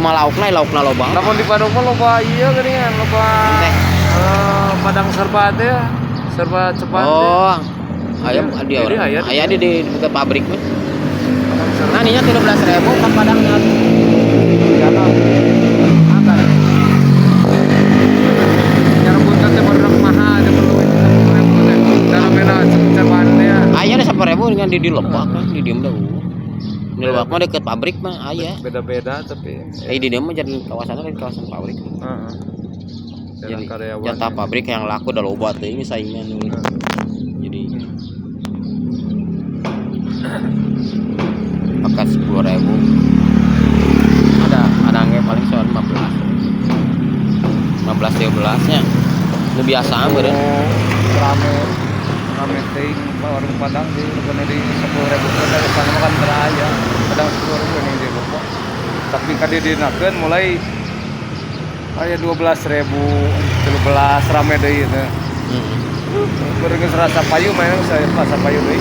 Kumaha laukna, laukna loba. Lamun di Bandung mah loba ieu geuningan, loba Teh. Padang serba teh, serba cepat teh. Oh. Aya di Jadi orang. aya di- Aya di dekat pabrik mah. Padang serba. Nah, ininya 13.000 kan padangnya. Jalan. Ada. Nyarebutan teh baru mahal aja perlu 10.000 teh. Cara beda ceban teh. Aya ada 10.000 dengan di lebak kan di dieu mah. Di lebak mah deket pabrik mah aya. Beda-beda tapi. Eh, di dieu mah jadi kawasannya kan kawasan pabrik. Heeh. Jadi Jadi karyawan. Jatah pabrik yang laku udah loba teh ini saingan nih. Jadi paket 10.000 ada nge paling soal 15 15 13 nya nu biasa meureun. Oh, rame rame teuing warung Padang sih, bukan di 10.000 kan dari sana mah kan teu aya. Padang 10.000 ini di lupa. Tapi kadi dinakeun mulai aya 12.000, 13 rame deui teh. Heeh. Baru geus rasa payu mah saya rasa payu deui.